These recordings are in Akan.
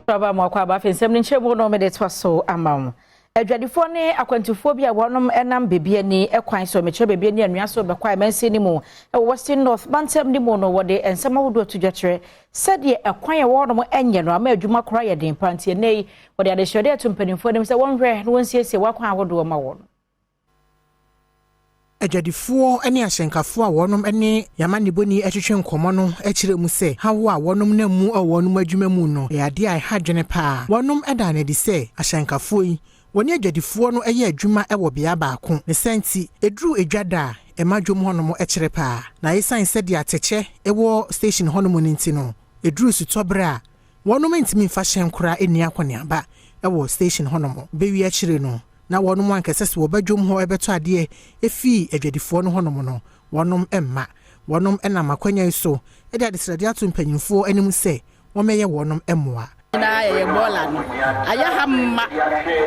Baba mu akɔ aba afei nsɛm no nkyerɛ mu no mede toa so ama wo. Adwadifoɔ ne akwantufoɔ bi a wɔnom nam Bibiani kwan so, mekyerɛ Bibiani anwea so bɛkɔ amansin no mu wɔ Western North mantam no mu no, wɔde nsɛm ahodoɔ to dwa kyerɛ sɛdeɛ ɛkwan a ɛwɔ hɔnom nyɛ no ama adwuma koraa yɛ den paa nti ɛnnɛ yi wɔde adesrɛdeɛ ato mpanimfoɔ anim sɛ wɔnhwɛ na wɔnsiesie wɔn akwan ahodoɔ ma wɔn. Adwadifoɔ ne ahyɛnkafoɔ a wɔnom ne Yamanibɔni twetwe nkɔmmɔ no kyerɛ mu sɛ haw a wɔnom nam mu wɔ wɔnom adwuma mu no yɛ adeɛ a ɛha adwene paa. Wɔnom daa no adi sɛ ahyɛnkafoɔ yi wɔne adwadifoɔ no yɛ adwuma wɔ bea baako. Ne saa nti ɛduru edwa da a ɛma dwom hɔnom kyere paa. Na esiane sɛdeɛ atɛkyɛ wɔ station hɔnom no nti no ɛduru sutɔberɛ a wɔnom ntumi mfa hyɛn koraa nni akɔneaba wɔ station hɔnom. Bɛwie akyire no na wɔnom ankasa sɛ wɔba dwom hɔ bɛtɔ adeɛ firi adwadifoɔ no hɔnom no, wɔnom mma. Wɔnom nam akwanya yi so de adesrɛdeɛ ato mpanyinfoɔ anim sɛ wɔmmɛyɛ wɔnom mmoa. Nyinaa yɛyɛ bɔɔla no ayɛ ha mma,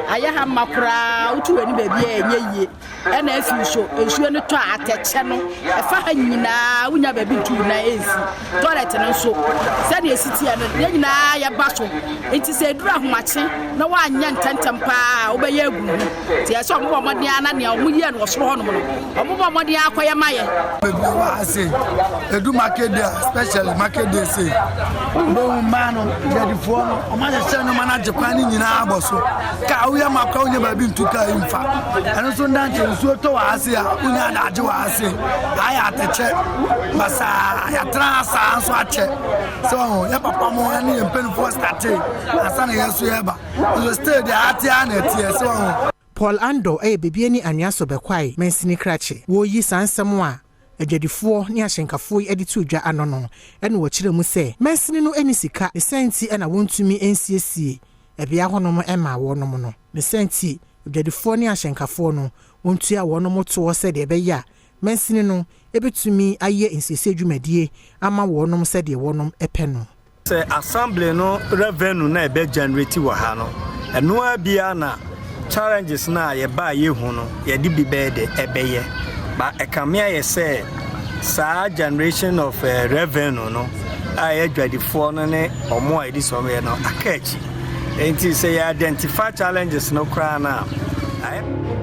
ayɛ ha mma koraa, wotu w'ani baabi a ɛnyɛ yie. Ɛna afi nso nsuo no tɔ a atɛkyɛ no ɛfa ha nyinaa, wonya baabi ntu wo nan ɛnsi. Toilet no nso sɛdeɛ ɛsi teɛ no yɛn nyinaa yɛba so, nti sɛ ɛduru ahomakye na woanyɛ ntɛntɛm paa a wobɛyɛ agu ho. Nti ɛsɛ sɛ wɔbɔ mmɔden ara na nea wɔyɛ no wɔ soro hɔnom no wɔbɔ mmɔden ara kɔyɛ ma yɛ. Bebree wɔ ha sei, ɛdu market day a, especially market day sei, wobɛhu mmaa no, adwadifoɔ no, wɔn ahyehyɛ nneɛma no agye kwan no nyinaa abɔ so. Kaa woyɛ ma koraa wonya baabi ntu kaa yi mfa. Ɛno nso nda nkyɛn nsuo tɔ wɔ ha sei a, wonya adagye wɔ ha sei. Ayɛ atɛkyɛ basaa, yɛatena ha saa nso akyɛ. Sɛ ɔho, yɛ papa mo ne yɛn mpanimfoɔ startee ansa na yɛn nso yɛreba. Nso still deɛ ate ara na ɛteɛ, sɛ ɔho. Paul Andor yɛ Bibiani Anwea so Bɛkwae mansini krakye. Wɔreyi saa nsɛm a adwadifoɔ ne ahyɛnkafoɔ yi de too dwa ano no na wɔkyerɛ mu sɛ mansini no nni sika ne saa nti na wɔntumi nsiesie bea hɔnom mmaa wɔnom no. Ne saa nti adwadifoɔ ne ahyɛnkafoɔ no wɔntua wɔnom toɔ sɛdeɛ ɛbɛyɛ a mansini no bɛtumi ayɛ nsiesie dwumadie ama wɔnom sɛdeɛ wɔnom pɛ no. Sɛ assembly no revenue na ɛbɛ generate wɔ ha no, ɛno ara biara na challenges no a yɛbaa yɛhu no yɛde bi bɛyɛ de ɛbɛyɛ, ba ɛkame ayɛ sɛ saa generation of revenue no a ɛyɛ adwadifoɔ no ne ɔmo a yɛde sɛ ɔmo yɛ no aka akyi, nti sɛ yɛ identify challenges no koraa no a ayɛ.